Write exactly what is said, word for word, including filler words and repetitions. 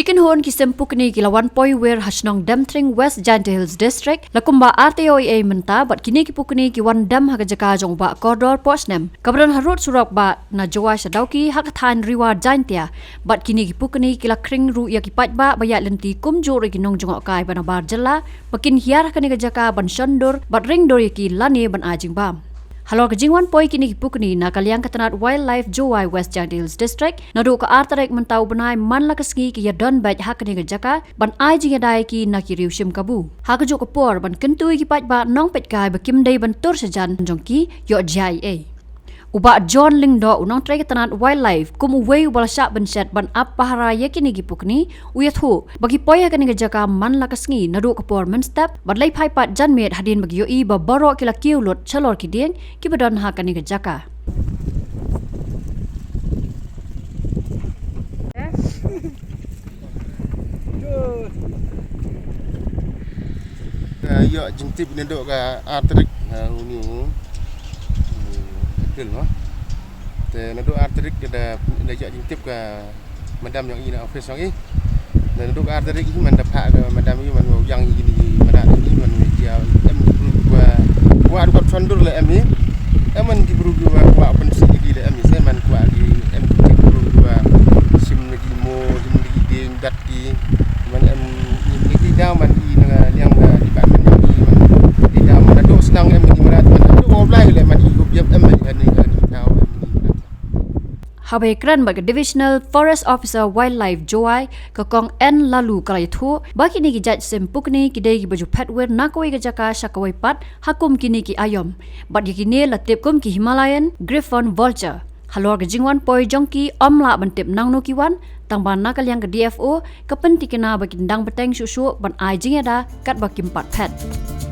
Ki kynhun ki sim pukni ki la wan poi wir ha shnong Demthring, West Jaintia Hills District la kumba ar taïew mynta, bad kine ki pukni ki wan dem ha ka jaka jong u Bah Kordor Pohsnem kaba don harud surok bah na Jowai sha Dawki ha ka thaiñ Ri War Jaintia. Bad kine ki pukni ki la khring ruh ïa ki paidbah ba ïaid lynti kumjuh ruh ïa ki nongjngohkai ba nabar jylla ba kin hiar ha kane ka jaka ban shon dur bad ring dur ïa ki lane ban ai jingbam. Halor ka jingwan poi kine ki pukni na ka liang ka tnat Wildlife Jowai, West Jaintia Hills District, naduh ka ar tarik mynta u bnai man la ka sngi ki ïadon beit ha kane ka jaka ban ai jingïada ïa ki na ki riew shim kabu. Ha kajuh ka por ban kyntu ïa ki paidbah nongpeitkai ba kim dei ban tur shajan jong ki ïoh jia ei ei. U Bah John Lyngdoh, u nongtrei ka tnat Wildlife, kum uwei uba la shah bynshet ban ap pahara ïa kine ki pukni, u ïathuh ba ki poi ha kane ka jaka man la ka sngi naduh ka por mynstep bad leit phai pat janmiet hadien ba ki ïohi ba baroh ki la kiew lut shalor ki dieng kiba don ha kane ka jaka. Ka ïoh jingtip naduh ka ar tarik, ha, une u, u April, mo. Te naduh ar tarik da, da ïoh jingtip ka madam jong i na office jong i. Naduh ka ar tarik i man da phah ka madam i man wa u ïang i ni mada i man wa jia em ki bru wa wa du ka shon dur la em i. Em man ki bru wa wa pynsi i la em i se man wa ki em ki bru wa shim na ki mo, shim na ki dieng dat ki. Man em ni ni ki daw man i na liang da di ba man i man di daw man naduh snang em ni mada man naduh o blai le man i u biap em man i ni ka ni thaw em ni. Haba ïakren bad ka Divisional Forest Officer Wildlife Jowai, ka Kong N Lalu, ka la ïathuh ba kine ki jait sim pukni ki dei kiba ju phet wir na kawei ka jaka sha kawei pat ha kum kine ki aïom. Bad ïa kine la tip kum ki Himalayan Griffon Vulture. Halor ka jingwan poi jong ki ym lah ban tip nangno ki wan, tangba na ka liang ka D F O ka pyntikna ba kin dang bteng shuh shuh ban ai jingïada katba kim pat phet.